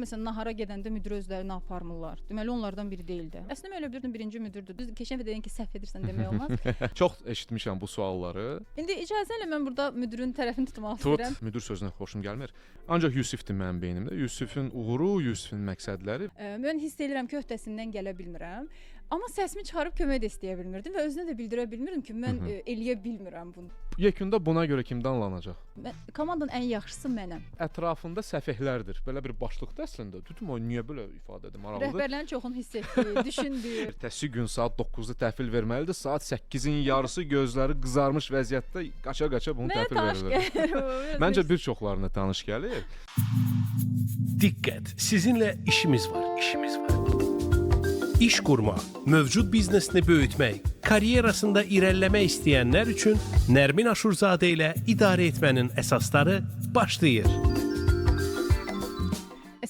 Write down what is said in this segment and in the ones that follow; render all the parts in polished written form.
Məsələn, nahara gedəndə müdir özlərini aparmırlar. Deməli onlardan biri deyildi. Əslində mən elə bilirdim birinci müdirdür. Düz keçən dəfə dedin ki, səhv edirsən demək olmaz. Çox eşitmişəm bu sualları. İndi icazə ilə mən burada müdirin tərəfini tutmaq istəyirəm. Tut, müdir sözünə xoşum gəlmir. Ancaq Yusifdir mənim beynimdə. Yusifin uğuru, Yusifin məqsədləri. Mən hiss edirəm ki, öhdəsindən gələ bilmirəm. Amma səsimi çıxarıb kömək də istəyə bilmirdim və özünə də bildirə bilmirdim ki, mən eləyə bilmirəm bunu. Yekunda buna görə kim danlanacaq? Mən, komandanın ən yaxşısı mənəm. Ətrafında səfehlərdir. Belə bir başlıqda əslində. Dedim, o niyə belə ifadə edir? Maraqlıdır. Rəhbərlərin çoxunu hiss etdiyi, düşündüyü. Ertəsi gün saat 9-da təhvil verməlidir. Saat 8-in yarısı gözləri qızarmış vəziyyətdə qaça-qaça bunu Mənə təhvil tanış verirlər. gəlir. Məncə bir çoxlarına tanış gəlir. Diqqət, sizinlə işimiz var, işimiz var. İş qurma, mövcud biznesini böyütmək, karyerasında irəliləmək istəyənlər üçün Nərmin Aşurzadə ilə idarə etmənin əsasları başlayır.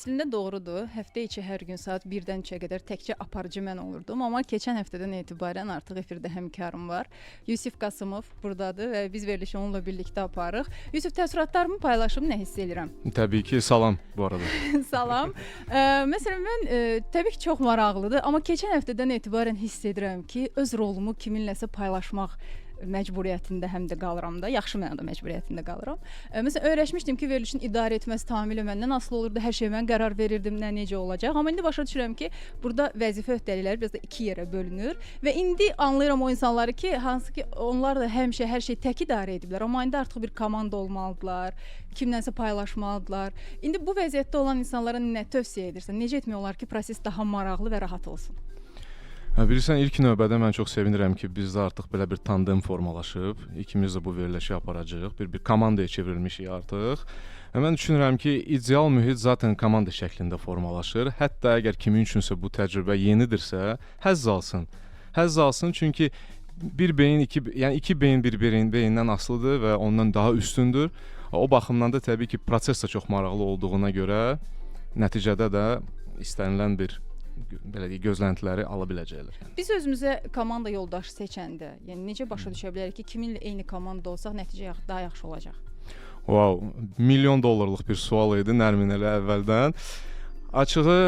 Əslində doğrudur. Həftə içi hər gün saat 1-dən 3-ə qədər təkcə aparıcı mən olurdum, amma keçən həftədən etibarən artıq efirdə həmkarım var. Yusif Qasımov burdadır və biz verilişi onunla birlikdə aparırıq. Yusif, təəssüratlarımı paylaşım, nə hiss edirəm? Təbii ki, salam bu arada. Salam. Məsələn mən təbii ki, çox maraqlıdır, amma keçən həftədən etibarən hiss edirəm ki, öz rolumu kiminləsə paylaşmaq məcburiyyətində həm də qalıram da, yaxşı mənada məcburiyyətində qalıram. Məsələn, öyrəşmişdim ki, verilişin idarə etməsi tamamilə məndən asılı olurdu. Hər şeyə mən qərar verirdim, nə necə olacaq. Amma indi başa düşürəm ki, burada vəzifə öhdəlikləri biraz da iki yerə bölünür və indi anlayıram o insanları ki, hansı ki onlar da həmişə hər şeyi tək idarə ediblər, amma indi artıq bir komanda olmalıdırlar, kimlənsə paylaşmalıdırlar. İndi bu vəziyyətdə olan insanlara nə tövsiyə edirsən? Necə etmək olar ki, proses daha maraqlı və rahat olsun? Hə, bilirsən, ilk növbədə mən çox sevinirəm ki, bizdə artıq belə bir tandem formalaşıb. İkimiz də bu verilişi aparacağıq. Bir komandaya çevrilmişik artıq. Və mən düşünürəm ki, ideal mühit zaten komanda şəklində formalaşır. Hətta əgər kimin üçünsə bu təcrübə yenidirsə, həzz alsın. Həzz alsın, çünki bir beyin iki, yəni iki beyin bir-birinin beyindən asılıdır və ondan daha üstündür. O baxımdan da təbii ki, proses də çox maraqlı olduğuna görə nəticədə də istənilən bir belə deyək, gözləntiləri ala biləcəklər. Yəni. Biz özümüzə komanda yoldaşı seçəndə, yəni necə başa düşə bilərik ki, kiminlə eyni komanda olsaq nəticə daha yaxşı olacaq? Wow, milyon dollarlıq bir sual idi Nərmin elə əvvəldən. Açığı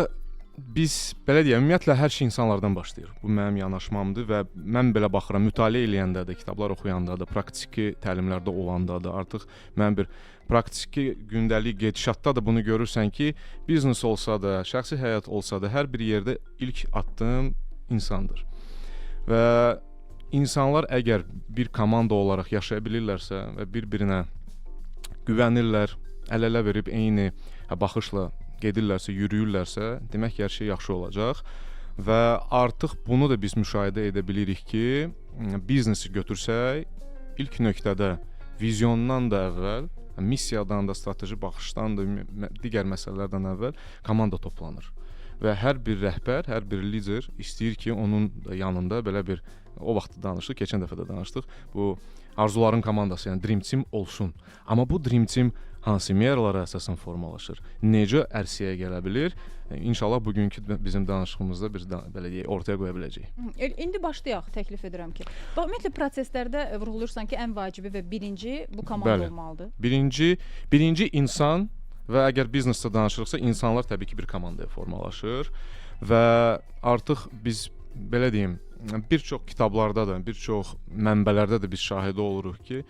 biz belə deyək, ümumiyyətlə hər şey insanlardan başlayır. Bu mənim yanaşmamdır və mən belə baxıram, mütaliə eləyəndə də, kitablar oxuyanda da, praktiki təlimlərdə olanda da, artıq mən bir praktiki gündəlik gedişatda da bunu görürsən ki, biznes olsa da, şəxsi həyat olsa da, hər bir yerdə ilk addım insandır. Və insanlar əgər bir komanda olaraq yaşaya bilirlərsə və bir-birinə güvənirlər, əl-ələ verib eyni baxışla gedirlərsə, yürüyürlərsə, demək ki, hər şey yaxşı olacaq. Və artıq bunu da biz müşahidə edə bilirik ki, biznesi götürsək, ilk nöqtədə vizyondan da əvvəl, missiyadan da, strateji baxışdan da, digər məsələlərdən əvvəl komanda toplanır. Və hər bir rəhbər, hər bir lider istəyir ki, onun da yanında belə bir, o vaxt danışdıq, keçən dəfə də danışdıq, bu arzuların komandası, yəni Dream Team olsun. Amma bu Dream Team hansı meyarlara əsasən formalaşır? Necə ərsəyə gələ bilir? İnşallah bugünkü bizim danışığımızda bir belə deyək, ortaya qoya biləcəyik. İndi başlayaq, təklif edirəm ki. Bax, ümumiyyətlə proseslərdə vurğulayırsan ki, ən vacibi və birinci bu komanda Bəli. olmalıdır. Birinci insan və əgər biznesdə danışırıqsa, insanlar təbii ki, bir komandaya formalaşır və artıq biz belə deyim, bir çox kitablarda da, bir çox mənbələrdə də biz şahidi oluruq ki,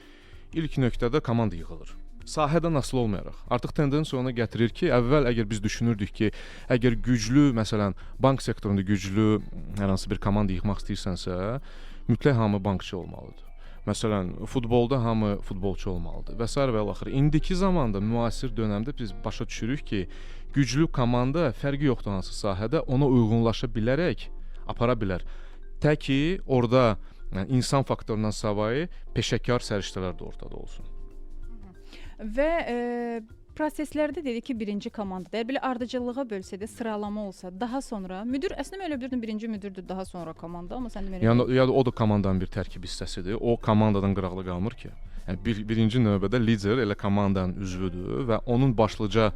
ilk nöqtədə komanda yığılır. Sahədən asılı olmayaraq. Artıq tendensiya ona gətirir ki, əvvəl əgər biz düşünürdük ki, əgər güclü, məsələn, bank sektorunda güclü hər hansı bir komanda yığmaq istəyirsənsə, mütləq hamı bankçı olmalıdır. Məsələn, futbolda hamı futbolçu olmalıdır və sair və ilaxır. İndiki zamanda, müasir dönəmdə biz başa düşürük ki, güclü komanda fərqi yoxdur hansı sahədə, ona uyğunlaşa bilərək apara bilər. Tək ki, orada yəni, insan faktorundan savayı peşəkar səriştələr də ortada olsun. Və proseslərdə dedik ki, birinci komanda. Əgər belə ardıcıllığa bölsə də, sıralama olsa, daha sonra müdir, əslində mən elə bilirdim birinci müdürdür, daha sonra komanda, amma sən demə. Yəni o da komandanın bir tərkib hissəsidir. O komandadan qıraqlı qalmır ki. Yəni birinci növbədə lider elə komandanın üzvüdür və onun başlıca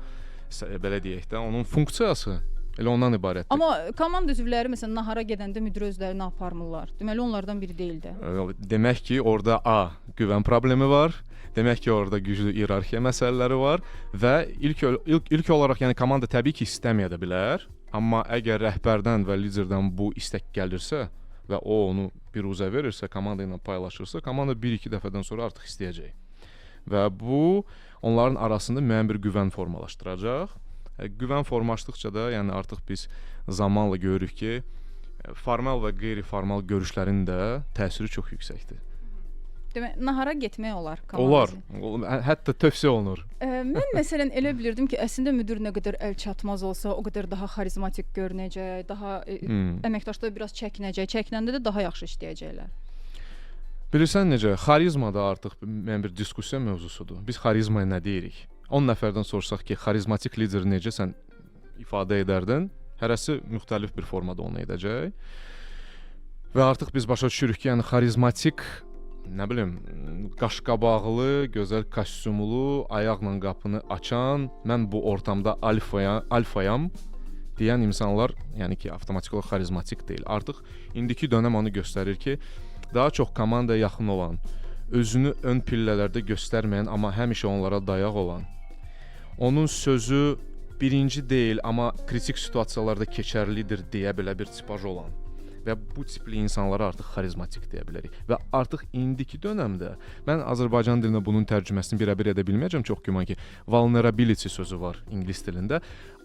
belə deyək də, onun funksiyası Elə ondan ibarətdir. Amma komanda üzvləri məsələn nahara gedəndə müdiri özlərini aparmırlar. Deməli onlardan biri deyil də. Demək ki, orada A, güvən problemi var. Demək ki, orada güclü iyerarxiya məsələləri var və ilk olaraq, yəni komanda təbii ki, istəməyə də bilər, amma əgər rəhbərdən və liderdən bu istək gəlirsə və o onu biruzə verirsə, komanda ilə paylaşırsa, komanda 1-2 dəfədən sonra artıq istəyəcək. Və bu onların arasında müəyyən bir güvən formalaşdıracaq. Güvən formalaşdıqca da, yəni artıq biz zamanla görürük ki, formal və qeyri-formal görüşlərin də təsiri çox yüksəkdir. Demək, nahara getmək olar. Olar. Hətta tövsiyə olunur. Mən məsələn elə bilirdim ki, əslində müdir nə qədər əl çatmaz olsa, o qədər daha xarizmatik görünəcək, daha əməkdaşlar biraz çəkinəcək, çəkinəndə də daha yaxşı işləyəcəklər. Bilirsən necə? Xarizma da artıq müəyyən bir diskussiya mövzusudur. Biz xarizmaya nə deyirik? 10 nəfərdən soruşsaq ki, xarizmatik lideri necə sən ifadə edərdin? Hərəsi müxtəlif bir formada onu edəcək. Və artıq biz başa düşürük ki, yəni xarizmatik, nə bilim, qaşqabaqlı, gözəl kostyumlu, ayaqla qapını açan, mən bu ortamda alfayam deyən insanlar, yəni ki, avtomatik olaraq xarizmatik deyil. Artıq indiki dönəm onu göstərir ki, daha çox komandaya yaxın olan, özünü ön pillələrdə göstərməyən, amma həmişə onlara dayaq olan, onun sözü birinci deyil, amma kritik situasiyalarda keçərlidir deyə belə bir tipaj olan və bu tipli insanlara artıq xarizmatik deyə bilərik. Və artıq indiki dönəmdə mən Azərbaycan dilinə bunun tərcüməsini birəbir edə bilməyəcəm, çox güman ki, vulnerability sözü var ingilis dilində.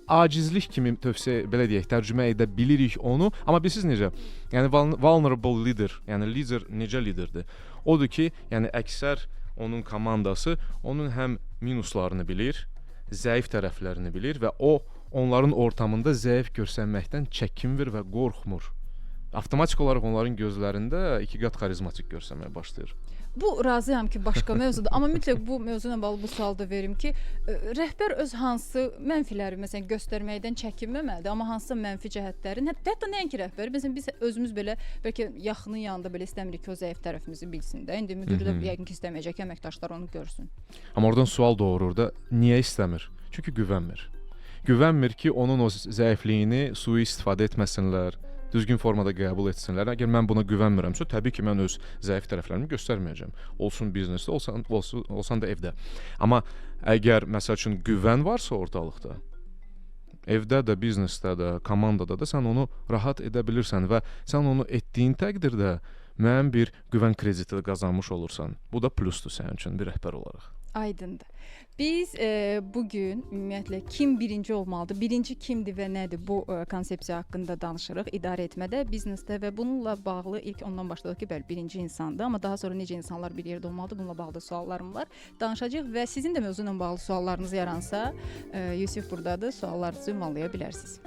Acizlik kimi tövsiyə, belə deyək, tərcümə edə bilirik onu, amma bilirsiniz necə? Yəni vulnerable leader, yəni lider necə liderdir? Odur ki, yəni əksər onun komandası onun həm minuslarını bilir, zəif tərəflərini bilir və o onların ortamında zəif görsənməkdən çəkinmir və qorxmur. Avtomatik olaraq onların gözlərində iki qat xarizmatik görsənməyə başlayır. Bu razıyam ki, başqa mövzudur, amma mütləq bu mövzu ilə bağlı bu sualı da verim ki, rəhbər öz hansı mənfiləri məsələn göstərməkdən çəkinməməlidir, amma hansısa mənfi cəhətlərin, hətta nəinki rəhbər, məsələn biz özümüz belə bəlkə yaxının yanında belə istəmirik ki, o zəif tərəfimizi bilsin də. İndi müdir də yəqin ki, istəməyəcək ki, əməkdaşlar onu görsün. Amma oradan sual doğurur da, niyə istəmir? Çünki güvənmir. Güvənmir ki, onun o zəifliyini sui-istifadə etməsinlər, düzgün formada qəbul etsinlər. Əgər mən buna güvənmirəmsə, təbii ki, mən öz zəif tərəflərimi göstərməyəcəm. Olsun biznesdə, olsan da evdə. Amma əgər, məsəl üçün, güvən varsa ortalıqda, evdə də, biznesdə də, komandada da sən onu rahat edə bilirsən və sən onu etdiyin təqdirdə müəyyən bir güvən krediti də qazanmış olursan. Bu da plusdur sənin üçün bir rəhbər olaraq. Aydındır. Biz bugün ümumiyyətlə kim birinci olmalıdır, birinci kimdir və nədir bu konsepsiya haqqında danışırıq idarə etmədə, biznesdə və bununla bağlı ilk ondan başladıq ki, bəli, birinci insandır, amma daha sonra necə insanlar bir yerdə olmalıdır, bununla bağlı suallarım var. Danışacağıq və sizin də mövzu ilə bağlı suallarınız yaransa, Yusif buradadır, suallarınızı ünvanlaya bilərsiniz.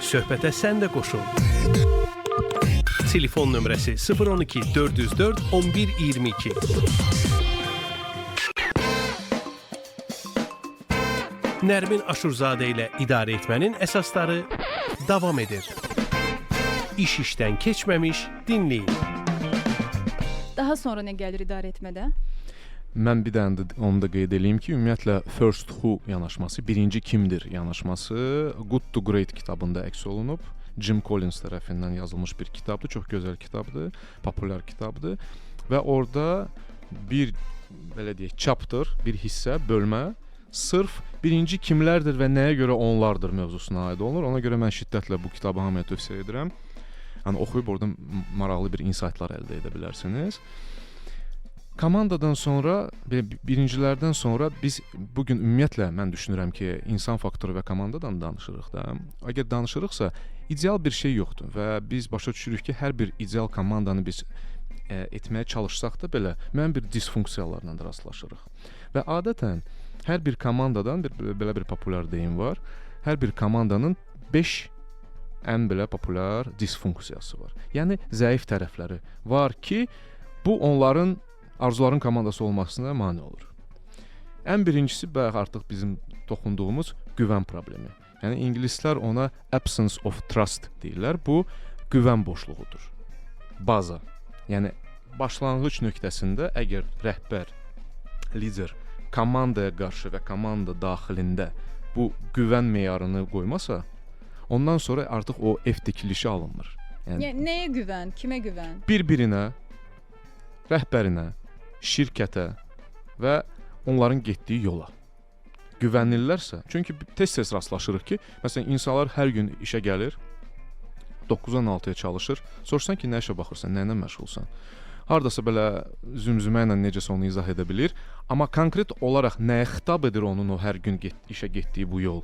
Söhbətə sən də qoşul. Telefon nömrəsi 012 404 11 22. Nərmin Aşurzadə ilə idarə etmənin əsasları davam edir. İş işdən keçməmiş dinləyin. Daha sonra nə gəlir idarə etmədə? Mən bir dənə də onu da qeyd eləyim ki, ümumiyyətlə first who yanaşması, birinci kimdir yanaşması Good to Great kitabında əks olunub. Jim Collins tərəfindən yazılmış bir kitabdır, çox gözəl kitabdır, populyar kitabdır və orada bir, belə deyək, chapter, bir hissə, bölmə sırf birinci kimlərdir və nəyə görə onlardır mövzusuna aid olunur. Ona görə mən şiddətlə bu kitabı hamıya tövsiyə edirəm. Yəni oxuyub orada maraqlı bir insightlar əldə edə bilərsiniz. Komandadan sonra, birincilərdən sonra biz bugün ümumiyyətlə mən düşünürəm ki, insan faktoru və komandadan danışırıq da. Əgər danışırıqsa, ideal bir şey yoxdur və biz başa düşürük ki, hər bir ideal komandanı biz etməyə çalışsaq da belə müəyyən bir disfunksiyalarla da rastlaşırıq. Və adətən hər bir komandadan belə bir populyar deyim var. Hər bir komandanın 5 ən belə populyar disfunksiyası var. Yəni zəif tərəfləri var ki, bu onların arzuların komandası olmasına mane olur. Ən birincisi, bayaq artıq bizim toxunduğumuz güvən problemi. Yəni ingilislər ona absence of trust deyirlər. Bu güvən boşluğudur. Baza. Yəni başlanğıc nöqtəsində əgər rəhbər, lider komandaya qarşı və komanda daxilində bu güvən meyarını qoymasa, ondan sonra artıq o ev tikilişi alınmır. Yəni nəyə güvən, kimə güvən? Bir-birinə, rəhbərinə, şirkətə və onların getdiyi yola güvənirlərsə, çünki tez-tez rastlaşırıq ki, məsələn, insanlar hər gün işə gəlir, 9-dan 6-ya çalışır. Soruşsan ki, nə işə baxırsan, nə ilə məşğulsan? Hardasa belə zümzümə ilə necəsə onu izah edə bilir, amma konkret olaraq nəyə xitab edir onun o hər gün işə getdiyi bu yol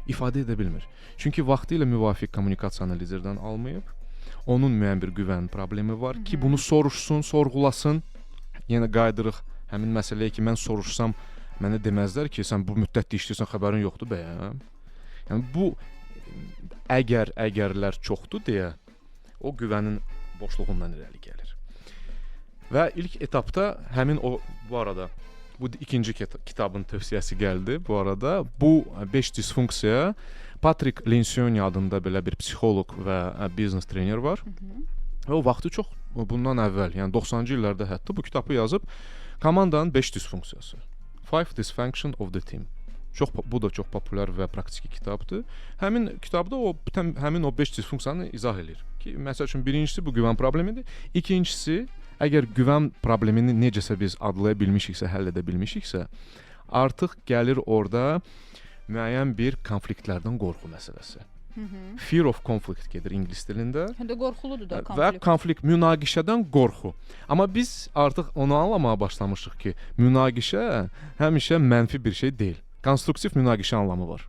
ifadə edə bilmir. Çünki vaxtilə müvafiq kommunikasiyanı liderdən almayıb, onun müəyyən bir güvən problemi var ki, bunu soruşsun, sorğulasın. Yenə qayıdırıq həmin məsələyə ki, mən soruşsam mənə deməzlər ki, sən bu müddətdə işləyirsən, xəbərin yoxdur bəyəm. Yəni bu əgər-əgərlər çoxdur deyə o güvənin boşluğundan irəli gəlir. Və ilk etapda həmin o, bu arada bu ikinci kitabın tövsiyəsi gəldi bu arada. Bu 5 disfunksiya Patrick Lencioni adında belə bir psixoloq və biznes trener var. Və o vaxtı çox bundan əvvəl, yəni 90-cı illərdə hətta bu kitabı yazıb, komandanın 5 disfunksiyası. Five Dysfunction of the Team. Bu da çox populyar və praktiki kitabdır. Həmin kitabda o həmin o 5 disfunksiyanı izah eləyir. Ki, məsəl üçün birincisi bu güvən problemidir. İkincisi, əgər güvən problemini necəsə biz adlaya bilmişiksə, həll edə bilmişiksə, artıq gəlir orada müəyyən bir konfliktlərdən qorxu məsələsi. Fear of conflict gedir ingilis dilində. Həm də qorxuludur da konflikt. Və konflikt, münaqişədən qorxu. Amma biz artıq onu anlamağa başlamışıq ki, münaqişə həmişə mənfi bir şey deyil. Konstruktiv münaqişə anlamı var.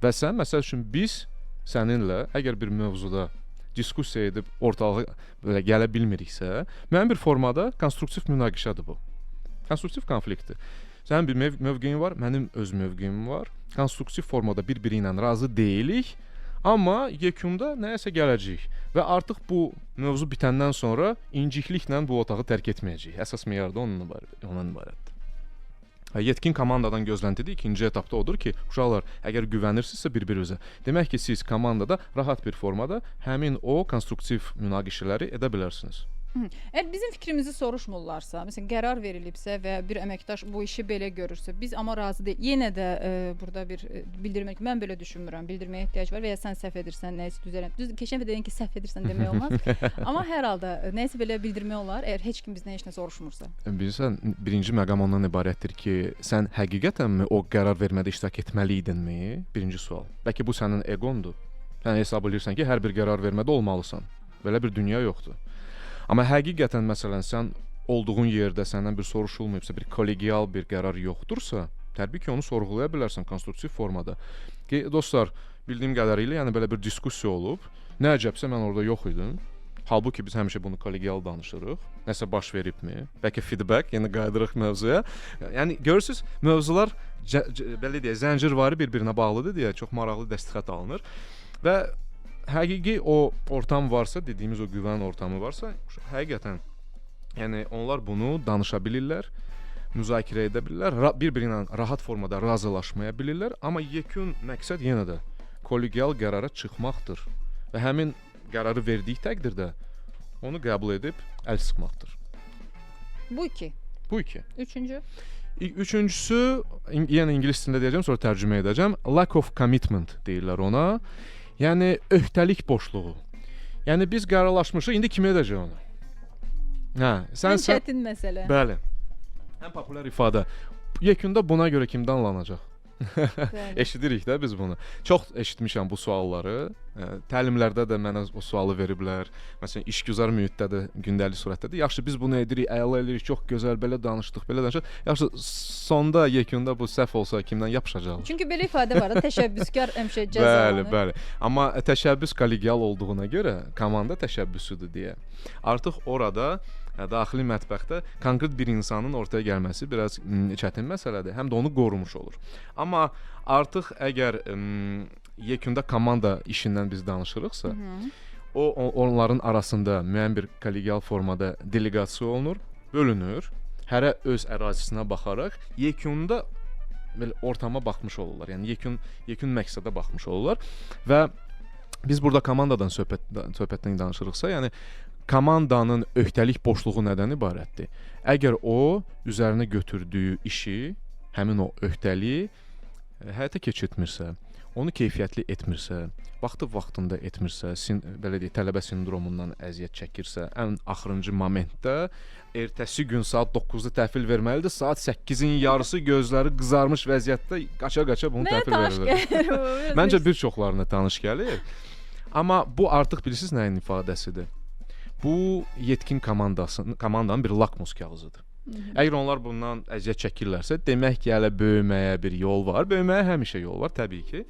Və sən, məsəl üçün, biz səninlə əgər bir mövzuda diskussiya edib ortalığa belə gələ bilmiriksə, müəyyən bir formada konstruktiv münaqişədir bu. Konstruktiv konfliktdir. Sənin bir mövqeyin var, mənim öz mövqeyim var. Konstruktiv formada bir-biri ilə razı deyilik, amma yekunda nəyəsə gələcəyik və artıq bu mövzu bitəndən sonra incikliklə bu otağı tərk etməyəcəyik. Əsas meyar da ondan ibarətdir. Yetkin komandadan gözləntidir. İkinci etapda odur ki, uşaqlar, əgər güvənirsinizsə bir-birinizə, demək ki, siz komandada rahat bir formada həmin o konstruktiv münaqişələri edə bilərsiniz. Əgər bizim fikrimizi soruşmurlarsa, məsələn, qərar verilibsə və bir əməkdaş bu işi belə görürsə, biz amma razı deyil. Yenə də burada bir bildirmək, mən belə düşünmürəm, bildirməyə ehtiyac var və ya sən səhv edirsən, nəyisə düzələm. Düz, keçən dəfə dedin ki, səhv edirsən demək olmaz. Amma hər halda nəyisə belə bildirmək olar, əgər heç kim bizdən heç nə soruşmursa. Bilirsən, birinci məqam ondan ibarətdir ki, sən həqiqətənmi o qərar vermədə iştirak etməli idinmi? Birinci sual. Bəlkə bu sənin egondur. Sən hesab edirsən ki, hər bir qərar vermədə olmalısan. Belə bir dünya yoxdur. Amma həqiqətən, məsələn, sən olduğun yerdə səndən bir soruşulmayıbsa, bir kollegial bir qərar yoxdursa, təbii ki, onu sorğulaya bilərsən konstruktiv formada. Ki, dostlar, bildiyim qədərilə, yəni belə bir diskussiya olub, nə əcəbsə mən orada yox idim. Halbuki biz həmişə bunu kollegial danışırıq. Nəsə baş veribmi? Bəlkə feedback, yəni qayıdırıq mövzuya. Yəni görürsüz, mövzular belə deyək, zəncirvari bir-birinə bağlıdır deyə çox maraqlı dəstəxət alınır. Və həqiqi o ortam varsa, dediyimiz o güvən ortamı varsa, həqiqətən, yəni onlar bunu danışa bilirlər, müzakirə edə bilirlər, bir-biri ilə rahat formada razılaşmaya bilirlər, amma yekun məqsəd yenə də kollegial qərara çıxmaqdır və həmin qərarı verdiyi təqdirdə onu qəbul edib əl sıxmaqdır. Bu iki. Bu iki. Üçüncü. Üçüncüsü, yenə ingilis dilində deyəcəm, sonra tərcümə edəcəm. Lack of commitment deyirlər ona. Yəni öhdəlik boşluğu. Yəni biz qərarlaşmışıq, indi kim edəcək onu? Hə, sən çətin məsələ. Bəli. Ən populyar ifadə. Yekunda buna görə kim danlanacaq? Eşidirik də biz bunu. Çox eşitmişəm bu sualları. Təlimlərdə də mənə o sualı veriblər. Məsələn, işgüzar mühitdə də gündəlik surətdə də. Yaxşı, biz bunu edirik, əla edirik, çox gözəl, belə danışdıq, belə danışdıq. Yaxşı, sonda, yekunda bu səhv olsa kimdən yapışacaq? Çünki belə ifadə var da, təşəbbüskar həmişə cəzalanır. Bəli, bəli. Amma təşəbbüs kollegial olduğuna görə komanda təşəbbüsüdür deyə. Artıq orada daxili mətbəxdə konkret bir insanın ortaya gəlməsi biraz çətin məsələdir. Həm də onu qorumuş olur. Amma artıq əgər yekunda komanda işindən biz danışırıqsa, onların arasında müəyyən bir kollegial formada delegasiya olunur, bölünür. Hərə öz ərazisinə baxaraq yekunda belə ortama baxmış olurlar. Yəni yekun məqsədə baxmış olurlar və biz burada komandadan söhbətdən danışırıqsa, yəni komandanın öhdəlik boşluğu nədən ibarətdir? Əgər o üzərinə götürdüyü işi, həmin o öhdəliyi həyata keçirtmirsə, onu keyfiyyətli etmirsə, vaxtı-vaxtında etmirsə, belə deyək, tələbə sindromundan əziyyət çəkirsə, ən axırıncı momentdə ertəsi gün saat 9-da təhvil verməlidir, saat 8-in yarısı gözləri qızarmış vəziyyətdə qaça-qaça bunu Mənə təhvil tanış verirlər. gəlir bu. Biraz Məncə bir çoxlarına tanış gəlir. Amma bu artıq bilirsiniz nəyin ifadəsidir? Bu yetkin komandanın bir lakmus kağızıdır. Əgər onlar bundan əziyyət çəkirlərsə, demək ki, hələ böyüməyə bir yol var. Böyüməyə həmişə yol var təbii ki.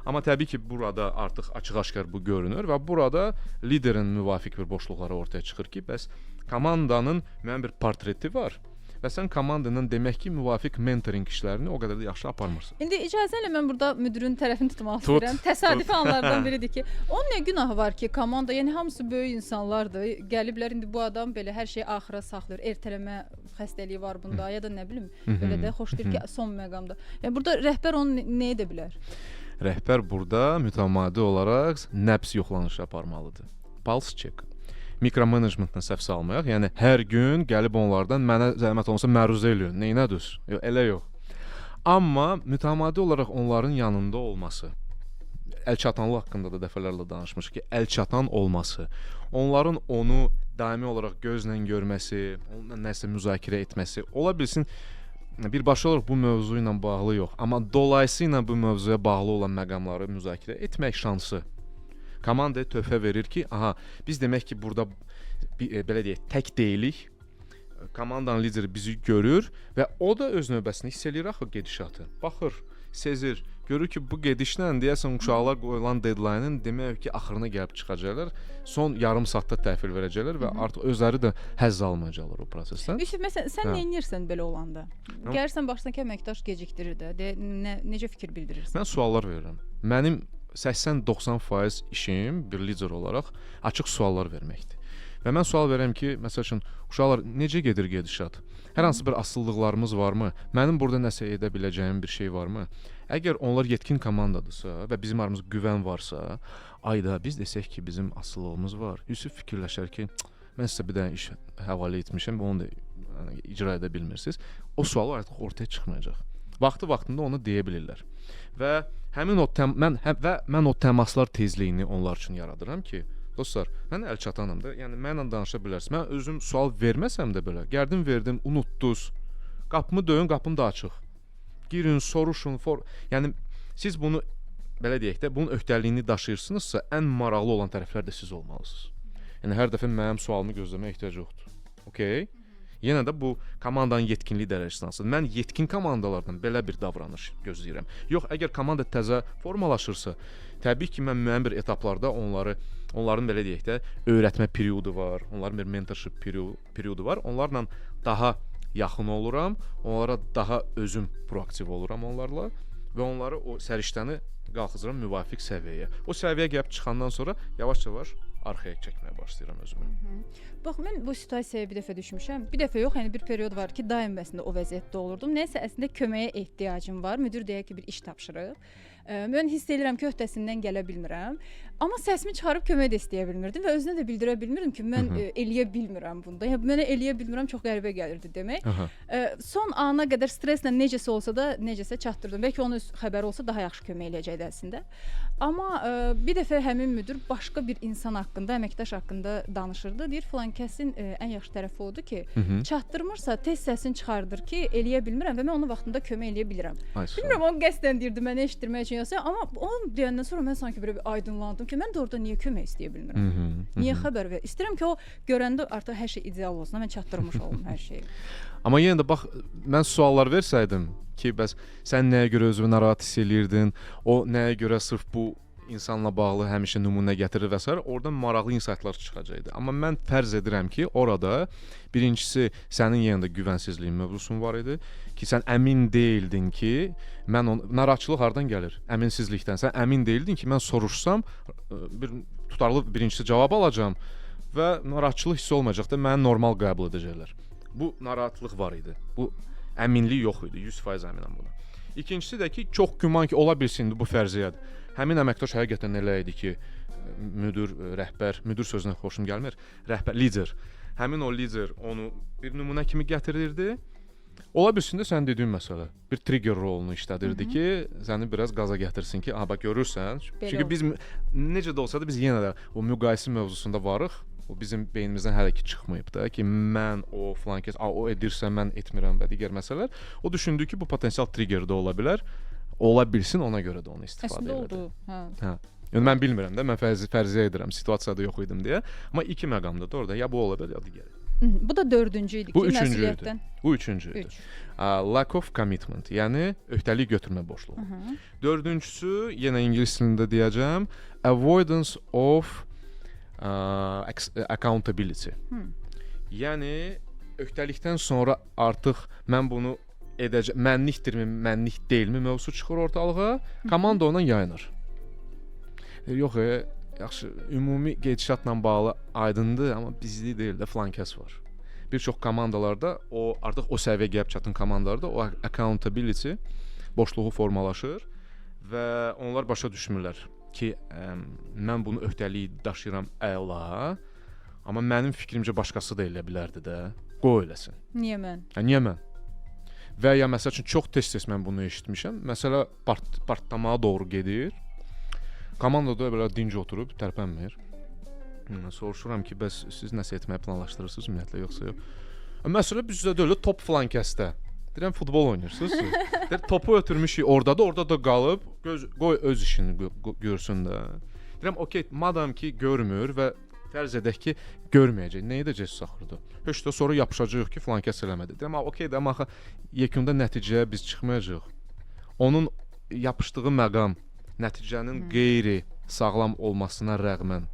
Amma təbii ki, burada artıq açıq-aşkar bu görünür və burada liderin müvafiq bir boşluqları ortaya çıxır ki, bəs komandanın müəyyən bir portreti var və sən komandanın demək ki, müvafiq mentorinq işlərini o qədər də yaxşı aparmırsan. İndi icazə ilə mən burada müdirin tərəfini tutmaq Tut, istəyirəm. Təsadüfi anlardan biridir ki, onun nə günahı var ki, komanda, yəni hamısı böyük insanlardır. Gəliblər indi bu adam belə hər şeyi axıra saxlayır. Ertələmə xəstəliyi var bunda ya da nə bilim, belə də xoşlayır ki, son məqamda. Yəni burada rəhbər onu nə edə bilər? Rəhbər burada mütəmadi olaraq nəbz yoxlanışı aparmalıdır. Pulse check. Mikromenecmentlə səhv salmayaq. Yəni hər gün gəlib onlardan mənə zəhmət olmasa məruzə eləyin. Neynədiniz? Yox, elə yox. Amma mütəmadi olaraq onların yanında olması, əlçatanlıq haqqında da dəfələrlə danışmışıq ki, əlçatan olması, onların onu daimi olaraq gözlə görməsi, onunla nəsə müzakirə etməsi, ola bilsin birbaşa olaraq bu mövzu ilə bağlı yox, amma dolayısı ilə bu mövzuya bağlı olan məqamları müzakirə etmək şansı komandaya töhfə verir ki, aha, biz demək ki, burada belə deyək, tək deyilik. Komandanın lideri bizi görür və o da öz növbəsində hiss eləyir axı gedişatı. Baxır, sezir, görür ki, bu gedişlə deyəsən uşaqlar qoyulan deadline-ın demək ki, axırına gəlib çıxacaqlar. Son yarım saatda təhvil verəcəklər və artıq özləri də həzz almayacaqlar o prosesdən. Yusif, məsələn, sən nə edirsən belə olanda? Gəlirsən baxırsan ki, əməkdaş gecikdirir də, necə fikir bildirirsən? Mən suallar verirəm. Mənim 80-90% işim bir lider olaraq açıq suallar verməkdir. Və mən sual verirəm ki, məsəl üçün, uşaqlar necə gedir gedişat? Hər hansı bir asılılıqlarımız varmı? Mənim burada nəsə edə biləcəyim bir şey varmı? Əgər onlar yetkin komandadırsa və bizim aramızda güvən varsa, ayda biz desək ki, bizim asılılığımız var. Yusif fikirləşər ki, mən sizə bir dənə iş həvalə etmişəm və onu da yəni, icra edə bilmirsiniz. O sual artıq ortaya çıxmayacaq. Vaxtı-vaxtında onu deyə bilirlər. Və həmin o mən o təmaslar tezliyini onlar üçün yaradıram ki, dostlar, mən əl çatanam da, yəni mənlə danışa bilərsiniz. Mən özüm sual verməsəm də belə, gəldim, verdim, unutdunuz. Qapımı döyün, qapım da açıq. Girin, soruşun, yəni siz bunu belə deyək də, bunun öhdəliyini daşıyırsınızsa, ən maraqlı olan tərəflər də siz olmalısınız. Yəni hər dəfə mənim sualımı gözləməyə ehtiyac yoxdur. Okay? Yenə də bu komandanın yetkinlik dərəcəsindən asılıdır. Mən yetkin komandalardan belə bir davranış gözləyirəm. Yox, əgər komanda təzə formalaşırsa, təbii ki, mən müəyyən bir etaplarda onların belə deyək də, öyrətmə periodu var, onların bir mentorship periodu var. Onlarla daha yaxın oluram, onlara daha özüm proaktiv oluram onlarla və onları o səriştəni qalxızıram müvafiq səviyyəyə. O səviyyəyə gəlib çıxandan sonra yavaş-yavaş arxaya çəkməyə başlayıram özümü. Bax, mən bu situasiyaya bir dəfə düşmüşəm. Bir dəfə yox, yəni bir period var ki, daim əslində o vəziyyətdə olurdum. Nəysə, əslində köməyə ehtiyacım var. Müdir deyək ki, bir iş tapşırıb. Mən hiss edirəm ki, öhdəsindən gələ bilmirəm. Amma səsimi çıxarıb kömək də istəyə bilmirdim və özünə də bildirə bilmirdim ki, mən eləyə bilmirəm bunda. Yəni mənə eləyə bilmirəm çox qəribə gəlirdi demək. Son ana qədər stresslə necəsə olsa da, necəsə çatdırdım. Bəlkə onun öz xəbəri olsa daha yaxşı kömək eləyəcəkdi əslində. Amma bir dəfə həmin müdir başqa bir insan haqqında, əməkdaş haqqında danışırdı. Deyir, filan kəsin ən yaxşı tərəfi odur ki, çatdırmırsa tez səsini çıxardır ki, eləyə bilmirəm və mən onu vaxtında kömək eləyə bilirəm. Bilmirəm, o qəsdən deyirdi mənə eşitdirmək üçün yoxsa, amma onu deyəndən sonra mən sanki belə bir aydınlandım ki, mən də orada niyə kömək istəyə bilmirəm? Niyə xəbər ver? İstəyirəm ki, o görəndə artıq hər şey ideal olsun, mən çatdırmış olum hər şeyi. Amma yenə də bax, mən suallar versəydim ki, bəs sən nəyə görə özünü narahat hiss eləyirdin? O nəyə görə sırf bu insanla bağlı həmişə nümunə gətirir və s. Oradan maraqlı insightlar çıxacaqdı. Amma mən fərz edirəm ki, orada birincisi sənin yenə də güvənsizliyin mövzusun var idi ki, sən əmin deyildin ki, mən onu, narahatçılıq hardan gəlir? Əminsizlikdən. Sən əmin deyildin ki, mən soruşsam bir tutarlı birincisi cavab alacağam və narahatçılıq hissi olmayacaq da, məni normal qəbul edəcəklər. Bu narahatlıq var idi. Bu əminlik yox idi. 100% əminəm buna. İkincisi də ki, çox güman ki, ola bilsin bu fərziyyədir. Həmin əməkdaş həqiqətən elə idi ki, müdür, rəhbər, müdür sözünə xoşum gəlmir, rəhbər, lider. Həmin o lider onu bir nümunə kimi gətirirdi Ola bilsin də sənin dediyin məsələ bir trigger rolunu işlədirdi ki, səni biraz qaza gətirsin ki, aha bax görürsən. Belə Çünki oldu. biz necə də olsa da biz yenə də o müqayisə mövzusunda varıq. O bizim beynimizdən hələ ki çıxmayıb da ki, mən o filan kəs, a o edirsə mən etmirəm və digər məsələlər. O düşündü ki, bu potensial trigger də ola bilər. Ola bilsin, ona görə də onu istifadə Əslində elədi. oldu. Hə. Hə. Yəni mən bilmirəm də, mən fərziyyə edirəm, situasiyada yox idim deyə. Amma iki məqamda da orada ya bu ola bilər, ya digəri. Bu da dördüncü idi ki, Bu üçüncü idi. məsuliyyətdən. Bu üçüncü idi. Üç. Lack of commitment, yəni öhdəlik götürmə boşluğu. Dördüncüsü, yenə ingilis dilində deyəcəm, avoidance of accountability. Yəni öhdəlikdən sonra artıq mən bunu edəcəm, mənlikdirmi, mənlik deyilmi mövzusu çıxır ortalığa, komanda ondan yayınır. Yox, yaxşı, ümumi gedişatla bağlı aydındır, amma bizlik deyil də filan kəs var. Bir çox komandalarda o artıq o səviyyəyə gəlib çatan komandalarda o accountability boşluğu formalaşır və onlar başa düşmürlər ki, mən bunu öhdəliyi daşıyıram əla, amma mənim fikrimcə başqası da elə bilərdi də. Qoy eləsin. Niyə mən? Hə, niyə mən? Və ya məsəl üçün çox tez-tez mən bunu eşitmişəm. Məsələ partlamağa doğru gedir. Komanda da belə dinc oturub tərpənmir. Soruşuram ki, bəs siz nəsə etməyi planlaşdırırsınız ümumiyyətlə yoxsa yox? Məsələ bizdə də elə top filan kəsdə. Deyirəm futbol oynayırsınız siz. Deyir topu ötürmüşük orada da, orada da qalıb, göz qoy öz işini görsün də. Deyirəm okey, madam ki görmür və fərz edək ki, görməyəcək. Nə edəcəksiniz axırda? Heç də sonra yapışacağıq ki, filan kəs eləmədi. Deyirəm, okey də, amma axı yekunda nəticəyə biz çıxmayacağıq. Onun yapışdığı məqam nəticənin qeyri sağlam olmasına rəğmən,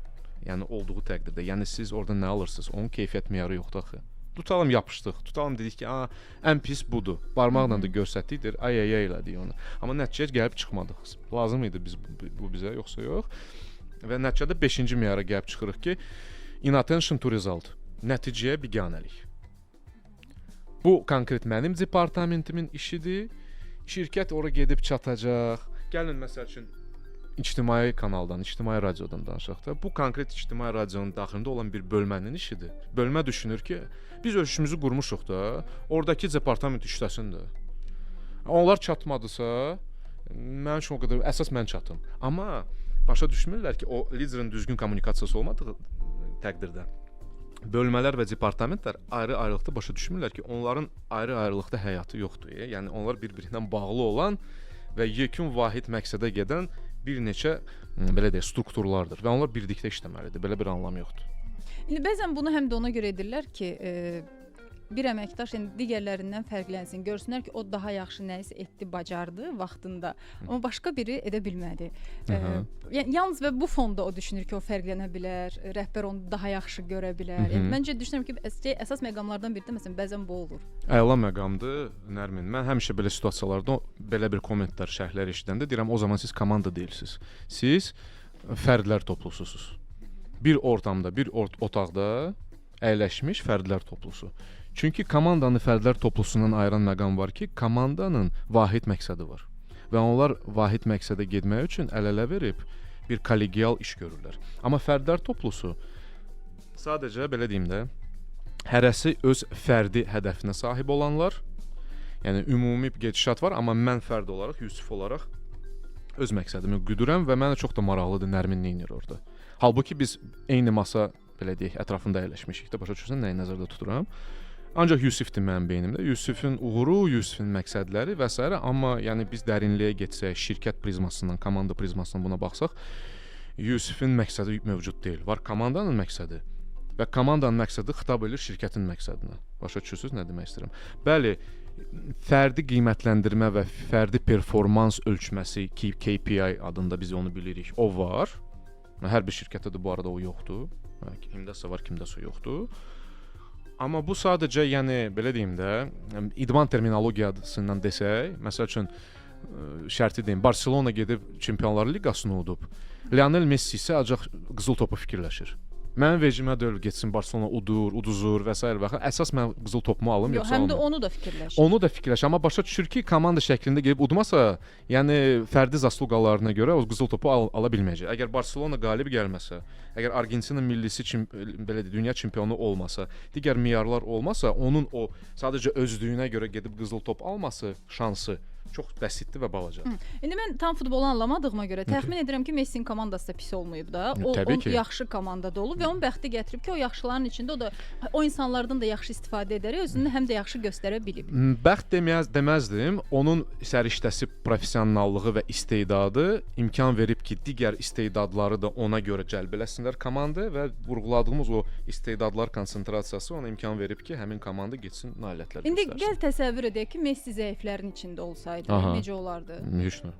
yəni olduğu təqdirdə, yəni siz orada nə alırsınız? Onun keyfiyyət meyarı yoxdur axı. Tutalım yapışdıq. Tutalım dedik ki, a, ən pis budur. Barmaqla da göstərdik, deyir, ay ay ay elədik onu. Amma nəticəyə gəlib çıxmadıq. Lazım idi biz bu bizə yoxsa yox? Və nəticədə 5-ci meyara gəlib çıxırıq ki, inattention to result. Nəticəyə biganəlik. Bu konkret mənim departamentimin işidir. Şirkət ora gedib çatacaq. Gəlin məsəl üçün ictimai kanaldan, ictimai radiodan danışaq da. Bu konkret ictimai radionun daxilində olan bir bölmənin işidir. Bölmə düşünür ki, biz öz işimizi qurmuşuq da, oradakı departament işləsin də. Onlar çatmadısa, mənim üçün o qədər əsas mən çatım. Amma başa düşmürlər ki, o liderin düzgün kommunikasiyası olmadığı təqdirdə bölmələr və departamentlər ayrı-ayrılıqda başa düşmürlər ki, onların ayrı-ayrılıqda həyatı yoxdur. Yəni onlar bir-birindən bağlı olan və yekun vahid məqsədə gedən bir neçə belə deyək strukturlardır və onlar birlikdə işləməlidir. Belə bir anlam yoxdur. İndi bəzən bunu həm də ona görə edirlər ki, bir əməkdaş yəni digərlərindən fərqlənsin, görsünlər ki, o daha yaxşı nəyisə etdi, bacardı vaxtında, amma başqa biri edə bilmədi. Yəni yalnız və bu fonda o düşünür ki, o fərqlənə bilər, rəhbər onu daha yaxşı görə bilər. Yəni məncə düşünürəm ki, əsas məqamlardan biri də məsələn bəzən bu olur. Əla məqamdır, Nərmin. Mən həmişə belə situasiyalarda belə bir kommentlər, şərhlər eşidəndə deyirəm, o zaman siz komanda deyilsiniz. Siz fərdlər toplususunuz. Bir ortamda, bir otaqda əyləşmiş fərdlər toplusu. Çünki komandanı fərdlər toplusundan ayıran məqam var ki, komandanın vahid məqsədi var. Və onlar vahid məqsədə getmək üçün əl-ələ verib bir kollegial iş görürlər. Amma fərdlər toplusu sadəcə belə deyim də, hərəsi öz fərdi hədəfinə sahib olanlar, yəni ümumi bir gedişat var, amma mən fərd olaraq, Yusif olaraq öz məqsədimi güdürəm və mənə çox da maraqlıdır Nərmin nə edir orada. Halbuki biz eyni masa, belə deyək, ətrafında əyləşmişik də, başa düşürsən nəyi nəzərdə tuturam. Ancaq Yusifdir mənim beynimdə. Yusifin uğuru, Yusifin məqsədləri və s. Amma yəni biz dərinliyə getsək, şirkət prizmasından, komanda prizmasından buna baxsaq, Yusifin məqsədi mövcud deyil. Var komandanın məqsədi və komandanın məqsədi xitab eləyir şirkətin məqsədinə. Başa düşürsüz nə demək istəyirəm? Bəli, fərdi qiymətləndirmə və fərdi performans ölçməsi ki, KPI adında biz onu bilirik. O var. Hər bir şirkətdə də bu arada o yoxdur. Kimdəsə var, kimdəsə yoxdur. Amma bu sadəcə, yəni belə deyim də, idman terminologiyasından desək, məsəl üçün şərti deyim, Barselona gedib Çempionlar Liqasını udub. Lionel Messi isə ancaq qızıl topu fikirləşir. Mənim vecimə deyil getsin Barselona udur, uduzur və sair və axır. Əsas mən qızıl topumu alım Yox, yoxsa həm də almayım. onu da fikirləşir. Onu da fikirləş, amma başa düşür ki, komanda şəklində gedib udmasa, yəni fərdi zasluqalarına görə o qızıl topu ala bilməyəcək. Əgər Barselona qalib gəlməsə, əgər Argentina millisi belə deyək, dünya çempionu olmasa, digər meyarlar olmasa, onun o sadəcə özlüyünə görə gedib qızıl top alması şansı çox bəsitdir və balacadır. İndi mən tam futbolu anlamadığıma görə təxmin edirəm ki, Messinin komandası da pis olmayıb da. O, Təbii o ki. yaxşı komandada olub və onun bəxti gətirib ki, o yaxşıların içində o da o insanlardan da yaxşı istifadə edərək özünü həm də yaxşı göstərə bilib. Bəxt deməzdim. Onun səriştəsi, professionallığı və istedadı imkan verib ki, digər istedadları da ona görə cəlb eləsinlər komandaya və vurğuladığımız o istedadlar konsentrasiyası ona imkan verib ki, həmin komanda getsin nailiyyətlər İndi göstərsin. gəl təsəvvür edək ki, Messi zəiflərin içində olsaydı, Aha. necə olardı? Heç nə.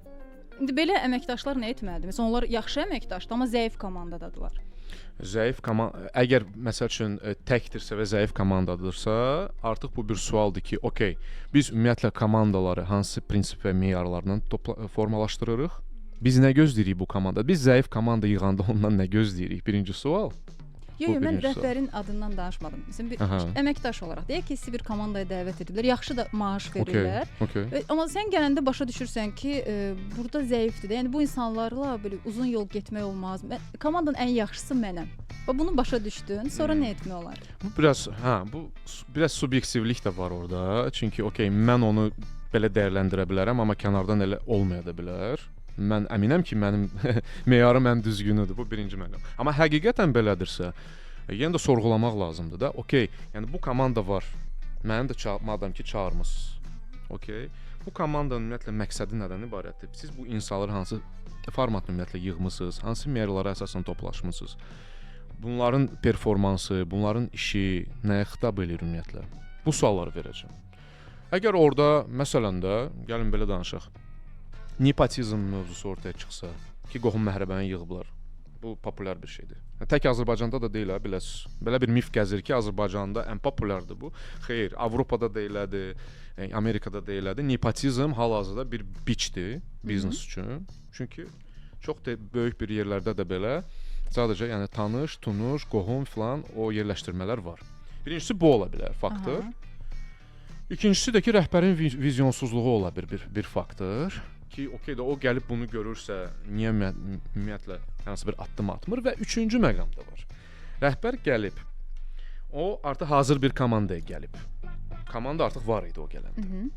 İndi belə əməkdaşlar nə etməlidir? Məsələn, onlar yaxşı əməkdaşdır, amma zəif komandadadılar. Zəif komanda əgər məsəl üçün təkdirsə və zəif komandadırsa, artıq bu bir sualdır ki, okey, biz ümumiyyətlə komandaları hansı prinsip və meyarlarla formalaşdırırıq? Biz nə gözləyirik bu komanda? Biz zəif komanda yığanda ondan nə gözləyirik? Birinci sual. Yox, Bu yox, mən birinci sual. rəhbərin adından danışmadım. Məsələn, bir Aha. əməkdaş olaraq deyək ki, sizi bir komandaya dəvət ediblər, yaxşı da maaş Okey, verirlər. okey. Amma sən gələndə başa düşürsən ki, burada zəifdir də. Yəni bu insanlarla belə uzun yol getmək olmaz. Komandanın ən yaxşısı mənəm. Və bunu başa düşdün, sonra nə etmək olar? Bu biraz, hə, bu biraz subyektivlik də var orada. Çünki okey, mən onu belə dəyərləndirə bilərəm, amma kənardan elə olmaya da bilər. Mən əminəm ki, mənim meyarım ən düzgünüdür. Bu birinci məqam. Amma həqiqətən belədirsə, yenə də sorğulamaq lazımdır da. Okey, yəni bu komanda var. Məni də madam ki çağırmısınız. Okey. Bu komandanın ümumiyyətlə məqsədi nədən ibarətdir? Siz bu insanları hansı formatda ümumiyyətlə yığmısınız? Hansı meyarlara əsasən toplaşmısınız? Bunların performansı, bunların işi nəyə xitab eləyir ümumiyyətlə? Bu sualları verəcəm. Əgər orada məsələn də, gəlin belə danışaq. Nepotizm mövzusu ortaya çıxsa, ki qohum məhrəbəni yığıblar. Bu populyar bir şeydir. Tək Azərbaycanda da deyil, ha, biləsiniz. Belə bir mif gəzir ki, Azərbaycanda ən populyardır bu. Xeyr, Avropada da elədir, Amerikada da elədir. Nepotizm hal-hazırda bir biçdir biznes üçün. Çünki çox da böyük bir yerlərdə də belə sadəcə yəni tanış, tunuş, qohum filan o yerləşdirmələr var. Birincisi bu ola bilər, faktor. Aha. İkincisi də ki, rəhbərin vizyonsuzluğu ola bilər bir faktor. Ki, okey də o gəlib bunu görürsə, niyə ümumiyyətlə hansı bir addım atmır və üçüncü məqam da var. Rəhbər gəlib, o artıq hazır bir komandaya gəlib. Komanda artıq var idi o gələndə. Hı -hı.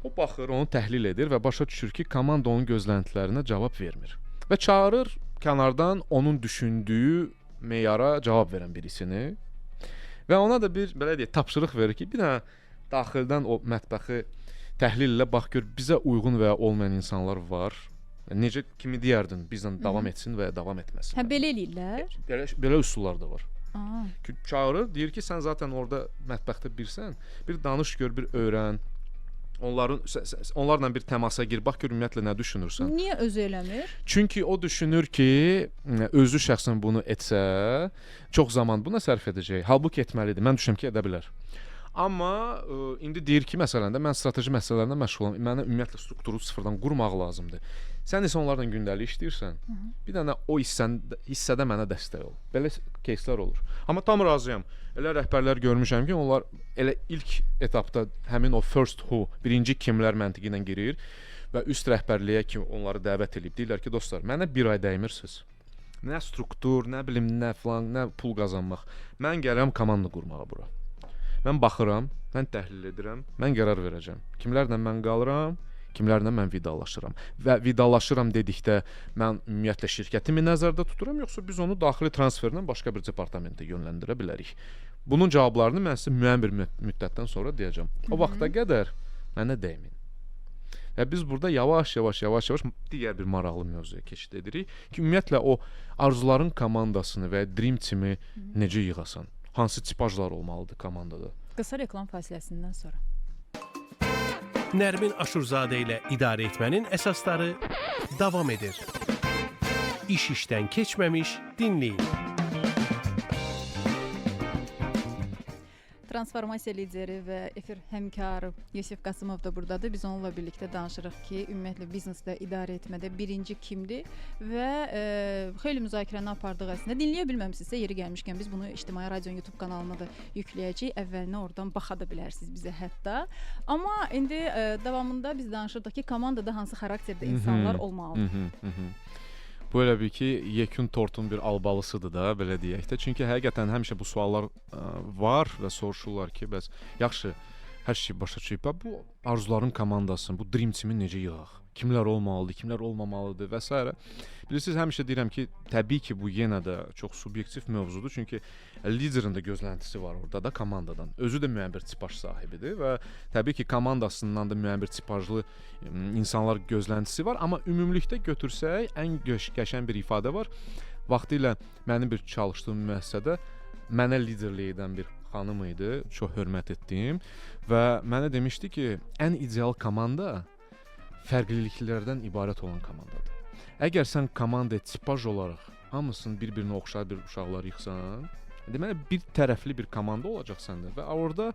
O baxır, onu təhlil edir və başa düşür ki, komanda onun gözləntilərinə cavab vermir. Və çağırır kənardan onun düşündüyü meyara cavab verən birisini və ona da bir belə deyək, tapşırıq verir ki, bir dənə daxildən o mətbəxi təhlil elə, bax gör bizə uyğun və ya olmayan insanlar var. Necə kimi deyərdin, bizlə davam etsin və ya davam etməsin. Hə, belə eləyirlər. Belə üsullar da var. Aa. Ki, çağırır, deyir ki, sən zaten orada mətbəxdə birsən, bir danış gör, bir öyrən. Onlarla bir təmasa gir, bax gör ümumiyyətlə nə düşünürsən. Niyə özü eləmir? Çünki o düşünür ki, özü şəxsən bunu etsə, çox zaman buna sərf edəcək. Halbuki etməlidir. Mən düşünürəm ki, edə bilər. Amma indi deyir ki, məsələn də mən strateji məsələlərlə məşğulam. Mənə ümumiyyətlə strukturu sıfırdan qurmaq lazımdır. Sən isə onlarla gündəlik işləyirsən. Bir dənə o hissədə mənə dəstək ol. Belə кейslər olur. Amma tam razıyam. Elə rəhbərlər görmüşəm ki, onlar elə ilk etapda həmin o first who, birinci kimlər məntiqi ilə girir və üst rəhbərliyə ki, onları dəvət eləyib deyirlər ki, dostlar, mənə bir ay dəymirsiniz. Nə struktur, nə bilim, nə filan, nə pul qazanmaq. Mən gəlirəm komanda qurmağa bura. Mən baxıram, mən təhlil edirəm, mən qərar verəcəm. Kimlərlə mən qalıram, kimlərlə mən vidalaşıram. Və vidalaşıram dedikdə mən ümumiyyətlə şirkətimi nəzərdə tuturam, yoxsa biz onu daxili transferlə başqa bir departamentə yönləndirə bilərik. Bunun cavablarını mən sizə müəyyən bir müddətdən sonra deyəcəm. O vaxta qədər mənə dəyməyin. Və biz burada yavaş-yavaş digər bir maraqlı mövzuya keçid edirik ki, ümumiyyətlə o arzuların komandasını və dream team-i necə yığasan? Hansı tipajlar olmalıdır komandada? Qısa reklam fasiləsindən sonra. Nərmin Aşurzadə ilə idarə etmənin əsasları davam edir. İş işdən keçməmiş dinləyin. Transformasiya lideri və efir həmkarı Yusif Qasımov da burdadır. Biz onunla birlikdə danışırıq ki, ümumiyyətlə biznesdə idarə etmədə birinci kimdir və xeyli müzakirəni apardıq əslində. Dinləyə bilməmisinizsə, yeri gəlmişkən biz bunu İctimai Radionun YouTube kanalına da yükləyəcəyik. Əvvəlinə oradan baxa da bilərsiniz bizə hətta. Amma indi davamında biz danışırdıq ki, komandada hansı xarakterdə insanlar olmalıdır. Bu elə bil ki, yekun tortun bir albalısıdır da, belə deyək də. Çünki həqiqətən həmişə bu suallar var və soruşurlar ki, bəs yaxşı, hər şey başa düşürük. Bu arzuların komandasını, bu Dream Team-i necə yığaq? Kimlər olmalıdır, kimlər olmamalıdır və s. Bilirsiniz, həmişə deyirəm ki, təbii ki, bu yenə də çox subyektiv mövzudur. Çünki liderin də gözləntisi var orada da komandadan. Özü də müəyyən bir tipaj sahibidir və təbii ki, komandasından da müəyyən bir tipajlı insanlar gözləntisi var. Amma ümumilikdə götürsək, ən qəşəng bir ifadə var. Vaxtilə mənim bir çalışdığım müəssisədə mənə liderlik edən bir xanım idi, çox hörmət etdiyim və mənə demişdi ki, ən ideal komanda fərqliliklərdən ibarət olan komandadır. Əgər sən komanda tipaj olaraq hamısını bir-birinə oxşar bir uşaqlar yığsan, deməli bir tərəfli bir komanda olacaq səndə və orada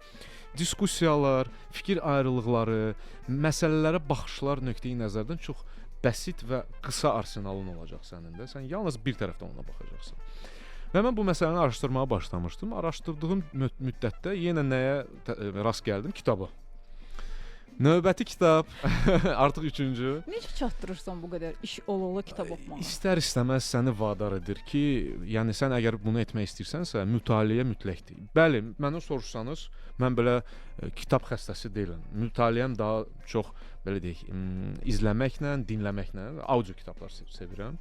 diskussiyalar, fikir ayrılıqları, məsələlərə baxışlar nöqteyi nəzərdən çox bəsit və qısa arsenalın olacaq sənin də. Sən yalnız bir tərəfdən ona baxacaqsan. Və mən bu məsələni araşdırmağa başlamışdım. Araşdırdığım müddətdə yenə nəyə rast gəldim? Kitaba. Növbəti kitab, artıq üçüncü. Necə çatdırırsan bu qədər iş ola-ola kitab oxumağa? İstər-istəməz səni vadar edir ki, yəni sən əgər bunu etmək istəyirsənsə, mütaliə mütləqdir. Bəli, məndən soruşsanız, mən belə kitab xəstəsi deyiləm. Mütaliəm daha çox, belə deyək, izləməklə, dinləməklə, audio kitablar sevirəm,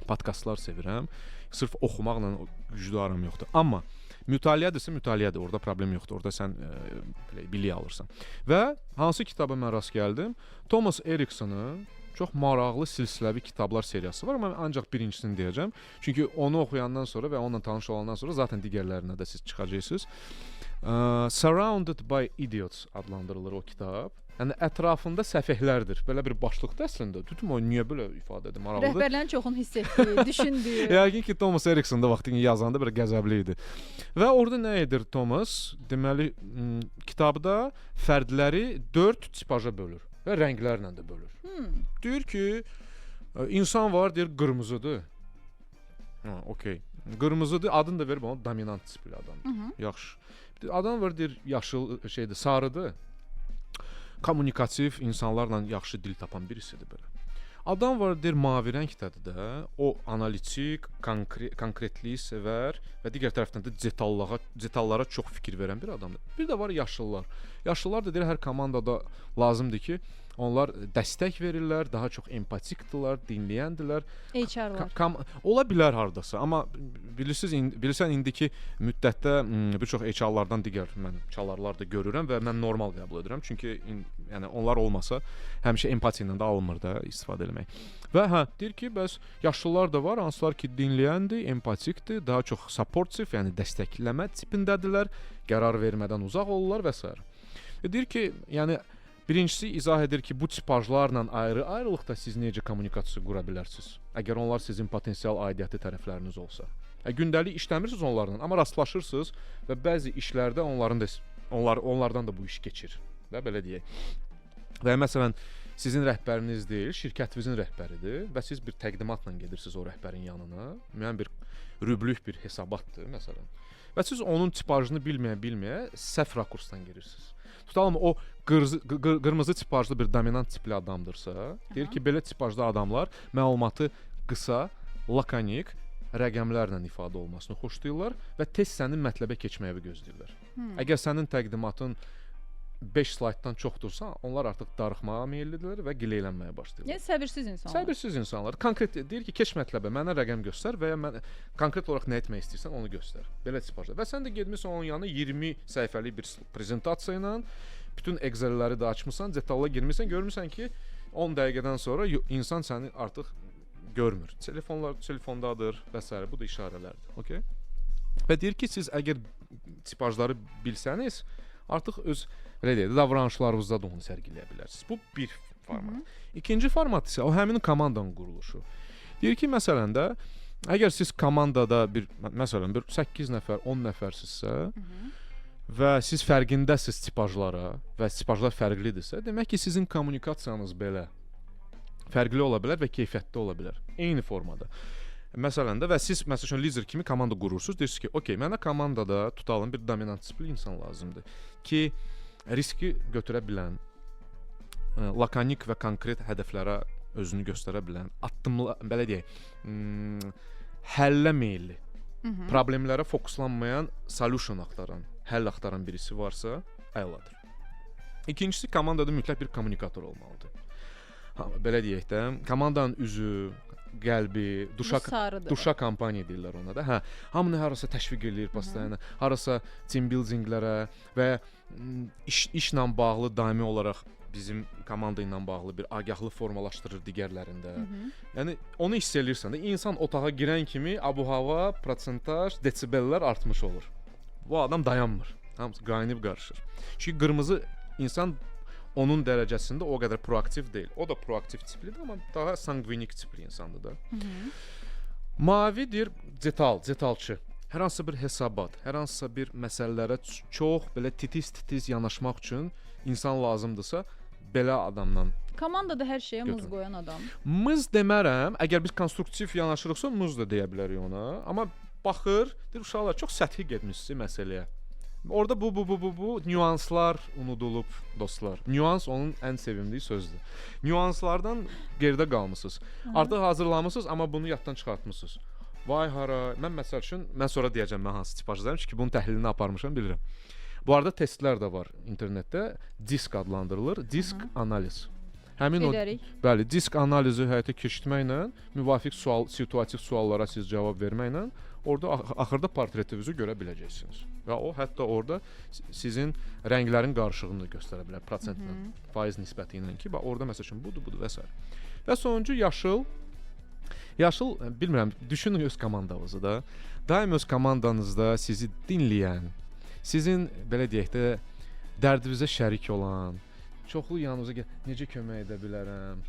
podkastlar sevirəm. Sırf oxumaqla güclü aram yoxdur. Amma mütaliədirsə mütaliədir, orada problem yoxdur. Orada sən belə bilik alırsan. Və hansı kitaba mən rast gəldim? Thomas Eriksonun çox maraqlı silsiləvi kitablar seriyası var. Mən ancaq birincisini deyəcəm. Çünki onu oxuyandan sonra və onunla tanış olandan sonra zaten digərlərinə də siz çıxacaqsınız. Surrounded by Idiots adlandırılır o kitab. Yəni ətrafında səfehlərdir. Belə bir başlıqdır əslində. Dedim o niyə belə ifadə edir, maraqlıdır. Rəhbərlərin çoxunu hiss etdiyi, düşündüyü. Yəqin ki, Thomas Erikson da vaxtı yazanda belə qəzəbli idi. Və orada nə edir Thomas? Deməli, kitabda fərdləri 4 tipaja bölür və rənglərlə də bölür. Deyir ki, insan var, deyir qırmızıdır. Ha, okey. Qırmızıdır, adını da verib ona dominant tipli adamdır. Yaxşı. Adam var, deyir yaşıl şeydir, sarıdır. Kommunikativ insanlarla yaxşı dil tapan birisidir belə. Adam var, deyir mavi rəngdədir də. O analitik, konkretliyi sevər və digər tərəfdən də detallara çox fikir verən bir adamdır. Bir də var yaşıllar. Yaşıllar da deyir hər komandada lazımdır ki, onlar dəstək verirlər, daha çox empatikdirlər, dinləyəndirlər. HR-lar. Ola bilər hardasa, amma bilirsiniz, bilirsən indiki müddətdə bir çox HR-lardan digər mən çalarlar da görürəm və mən normal qəbul edirəm. Çünki yəni onlar olmasa həmişə empatiya ilə də alınmır da istifadə eləmək. Və hə, deyir ki, bəs yaşlılar da var, hansılar ki dinləyəndir, empatikdir, daha çox supportive, yəni dəstəkləmə tipindədirlər, qərar vermədən uzaq olurlar və s. Deyir ki, yəni birincisi izah edir ki, bu tipajlarla ayrı-ayrılıqda siz necə kommunikasiya qura bilərsiniz, əgər onlar sizin potensial aidiyyəti tərəfləriniz olsa. Gündəlik işləmirsiniz onlarla, amma rastlaşırsınız və bəzi işlərdə onların da onlardan da bu iş keçir. Və belə deyək. Və məsələn, sizin rəhbəriniz deyil, şirkətinizin rəhbəridir və siz bir təqdimatla gedirsiniz o rəhbərin yanına. Müəyyən bir rüblük bir hesabatdır məsələn. Və siz onun tipajını bilməyə səhv rakursdan girirsiniz. Tutalım o qırmızı tipajlı bir dominant tipli adamdırsa, deyir ki, belə tipajlı adamlar məlumatı qısa, lakonik rəqəmlərlə ifadə olmasını xoşlayırlar və tez sənin mətləbə keçməyi gözləyirlər. Əgər sənin təqdimatın 5 slayddan çoxdursa, onlar artıq darıxmağa meyillidirlər və gileylənməyə başlayırlar. Yəni səbirsiz insanlar. Səbirsiz insanlar. Konkret deyir ki, keç mətləbə, mənə rəqəm göstər və ya mən konkret olaraq nə etmək istəyirsən onu göstər. Belə tipajda. Və sən də getmisən onun yanına 20 səhifəlik bir prezentasiya ilə, bütün Excel-ləri də açmısan, detalla girmisən, görmüsən ki, 10 dəqiqədən sonra insan səni artıq görmür. Telefonlar telefondadır və s. Bu da işarələrdir. Okay? Və deyir ki, siz əgər tipajları bilsəniz, artıq öz belə deyək, davranışlarınızda da onu sərgiləyə bilərsiniz. Bu bir format. İkinci format isə o həmin komandanın quruluşu. Deyir ki, məsələn də, əgər siz komandada bir məsələn bir 8 nəfər, 10 nəfərsinizsə Və siz fərqindəsiz tipajlara və tipajlar fərqlidirsə, demək ki, sizin kommunikasiyanız belə fərqli ola bilər və keyfiyyətli ola bilər. Eyni formada. Məsələn də və siz məsəl üçün lider kimi komanda qurursunuz, deyirsiniz ki, okey, mənə komandada tutalım bir dominant tipli insan lazımdır ki, riski götürə bilən, lakonik və konkret hədəflərə özünü göstərə bilən, addımla belə deyək, həllə meyilli, problemlərə fokuslanmayan, solution axtaran, həll axtaran birisi varsa, əladır. İkincisi, komandada mütləq bir kommunikator olmalıdır. Ha, belə deyək də, komandanın üzü, qəlbi, duşa kampaniya deyirlər ona da. Hə, hamını harasa təşviq eləyir постоянно, harasa team buildinglərə və işlə bağlı daimi olaraq bizim komanda ilə bağlı bir agahlıq formalaşdırır digərlərində. Yəni onu hiss eləyirsən də, insan otağa girən kimi abu-hava, prosentaj, desibellər artmış olur. Bu adam dayanmır. Hamısı qaynayıb qarışır. Çünki qırmızı insan onun dərəcəsində o qədər proaktiv deyil. O da proaktiv tiplidir, amma daha sanqvinik tipli insandır da. Mavidir detalçı. Hər hansısa bir hesabat, hər hansısa bir məsələlərə çox belə titiz-titiz yanaşmaq üçün insan lazımdırsa, belə adamdan. Komandada hər şeyə mız qoyan adam. Mız demərəm. Əgər biz konstruktiv yanaşırıqsa, mız da deyə bilərik ona. Amma baxır, deyir uşaqlar çox səthi getmişsiniz məsələyə. Orada bu nüanslar unudulub dostlar. Nüans onun ən sevimli sözdür. Nüanslardan geridə qalmısınız. Artıq hazırlamısınız, amma bunu yaddan çıxartmısınız. Vay hara, mən məsəl üçün, mən sonra deyəcəm mən hansı tipajdayam, çünki bunun təhlilini aparmışam, bilirəm. Bu arada testlər də var internetdə. Disk adlandırılır. Disk analiz. Həmin o, bəli, disk analizi həyata keçirməklə, müvafiq sual, situativ suallara siz cavab verməklə orada axırda portretinizi görə biləcəksiniz. Və o hətta orada sizin rənglərin qarışığını göstərə bilər prosentlə, faiz nisbəti ilə ki, bax orada məsəl üçün budur, budur və s. Və sonuncu yaşıl. Yaşıl, bilmirəm, düşünün öz komandanızı da. Daim öz komandanızda sizi dinləyən, sizin belə deyək də dərdinizə şərik olan, çoxlu yanınıza gəl, necə kömək edə bilərəm?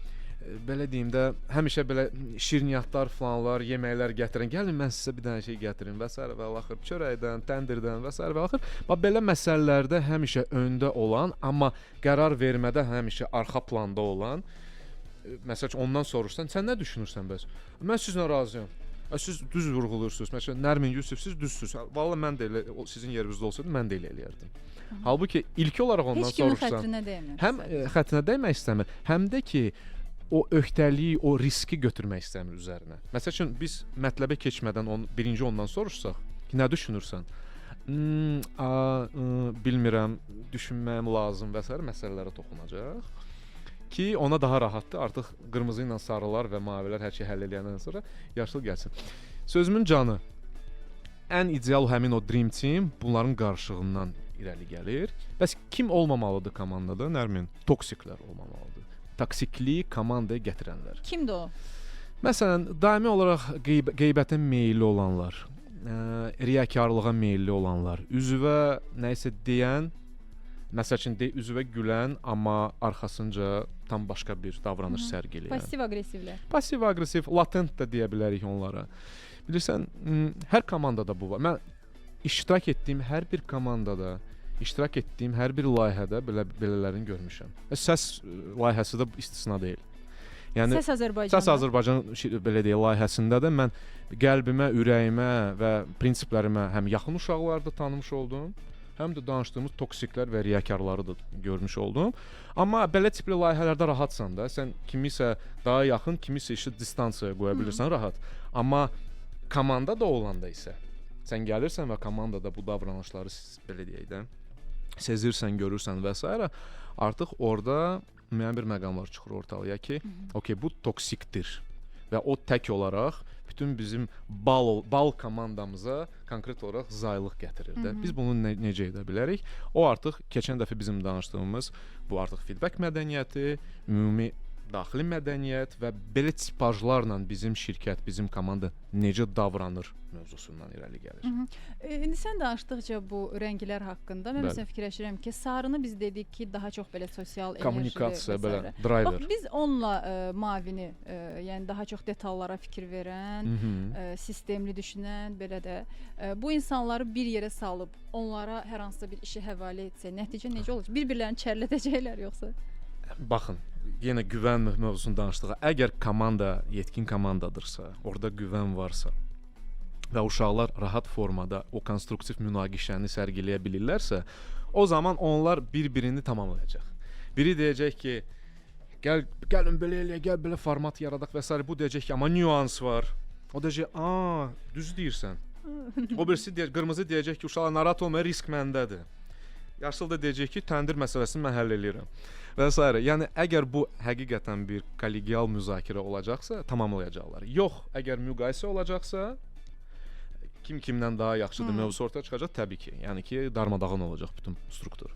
Belə deyim də, həmişə belə şirniyyatlar, falanlar, yeməklər gətirən, gəlin mən sizə bir dənə şey gətirim və s. və axır çörəkdən, təndirdən və s. və axır. Bax belə məsələlərdə həmişə öndə olan, amma qərar vermədə həmişə arxa planda olan, məsəl üçün ondan soruşsan, sən nə düşünürsən bəs? Mən sizinlə razıyam. Siz düz vurğulursunuz. Məsələn, Nərmin Yusif, siz düzsüz. Vallahi mən də elə sizin yerinizdə olsaydım, mən də elə eləyərdim. Halbuki ilk olaraq ondan soruşsan, xətrinə dəymək. Həm xətrinə dəymək istəmir, həm də ki o öhdəliyi, o riski götürmək istəmir üzərinə. Məsəl üçün biz mətləbə keçmədən birinci ondan soruşsaq ki, nə düşünürsən? Bilmirəm, düşünməyim lazım və s. məsələlərə toxunacaq ki, ona daha rahatdır. Artıq qırmızı ilə sarılar və mavilər hər şey həll eləyəndən sonra yaşıl gəlsin. Sözümün canı, ən ideal həmin o dream team bunların qarışığından irəli gəlir. Bəs kim olmamalıdır komandada, Nərmin? Toksiklər olmamalıdır. Toksikliyi komandaya gətirənlər. Kimdir o? Məsələn, daimi olaraq qeybətə meyilli olanlar, riyakarlığa meyilli olanlar, üzvə nəyisə deyən, məsəl üçün üzvə gülən, amma arxasınca tam başqa bir davranış sərgiləyən. Pasiv-aqresivlər. Pasiv-aqressiv, latent də deyə bilərik onlara. Bilirsən, hər komandada bu var. Mən iştirak etdiyim hər bir komandada, iştirak etdiyim hər bir layihədə belələrini görmüşəm. Səs layihəsi də istisna deyil. Yəni Səs Azərbaycan. Səs Azərbaycan belə deyək layihəsində də mən qəlbimə, ürəyimə və prinsiplərimə həm yaxın uşaqları da tanımış oldum, həm də danışdığımız toksiklər və riyakarları da görmüş oldum. Amma belə tipli layihələrdə rahatsan da, sən kimisə daha yaxın, kimisə işte distansiyaya qoya bilirsən rahat. Amma komanda da olanda isə sən gəlirsən və komandada bu davranışları belə deyək də sezirsən, görürsən və s. Artıq orada müəyyən bir məqamlar çıxır ortalığa ki, okey, bu toksikdir və o tək olaraq bütün bizim bal komandamıza konkret olaraq zaylıq gətirir də. Biz bunu necə edə bilərik? O artıq keçən dəfə bizim danışdığımız bu artıq feedback mədəniyyəti, ümumi Daxili mədəniyyət və belə tipajlarla bizim şirkət, bizim komanda necə davranır mövzusundan irəli gəlir. Hı -hı. İndi sən danışdıqca bu rənglər haqqında mən məsələn fikirləşirəm ki, sarını biz dedik ki, daha çox belə sosial enerjili Kommunikasiya, belə driver. Bax biz onunla mavini, yəni daha çox detallara fikir verən, Hı -hı. Sistemli düşünən, belə də bu insanları bir yerə salıb onlara hər hansısa bir işi həvalə etsək, nəticə necə olacaq? Bir-birlərini çərlədəcəklər yoxsa? Baxın, yenə güvən mövzusunu danışdıq. Əgər komanda yetkin komandadırsa, orada güvən varsa və uşaqlar rahat formada o konstruktiv münaqişəni sərgiləyə bilirlərsə, o zaman onlar bir-birini tamamlayacaq. Biri deyəcək ki, gəl gəlin belə eləyək, gəl belə format yaradaq və s. Bu deyəcək ki, amma nüans var. O deyəcək, "A, düz deyirsən." O birisi deyir, qırmızı deyəcək ki, uşaqlar narahat olmayın, risk məndədir. Yaşıl da deyəcək ki, təndir məsələsini mən həll eləyirəm və s. Yəni əgər bu həqiqətən bir kollegial müzakirə olacaqsa, tamamlayacaqlar. Yox, əgər müqayisə olacaqsa, kim kimdən daha yaxşıdır mövzusu ortaya çıxacaq təbii ki. Yəni ki, darmadağın olacaq bütün struktur.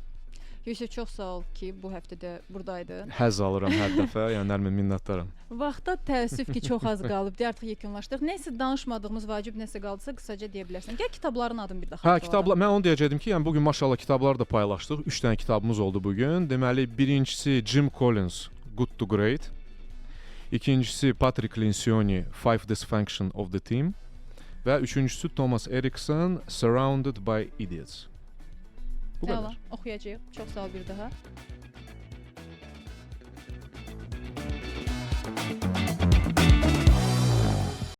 Yusif, çox sağ ol ki, bu həftə də burdaydın. Həzz alıram hər dəfə. Yəni Nərmin, minnətdaram. Vaxta təəssüf ki, çox az qalıb. Artıq yekunlaşdıq. Nəsə danışmadığımız vacib nəsə qaldısa qısaca deyə bilərsən. Gəl kitabların adını bir də Hə, xatırladaq. kitablar, mən onu deyəcəkdim ki, yəni bu gün maşallah kitablar da paylaşdıq. 3 dənə kitabımız oldu bu gün. Deməli, birincisi Jim Collins, Good to Great. İkincisi Patrick Lencioni, Five Dysfunction of the Team və üçüncüsü Thomas Erikson, Surrounded by Idiots. Bu Əla, qədər. oxuyacağıq. Çox sağ ol bir daha.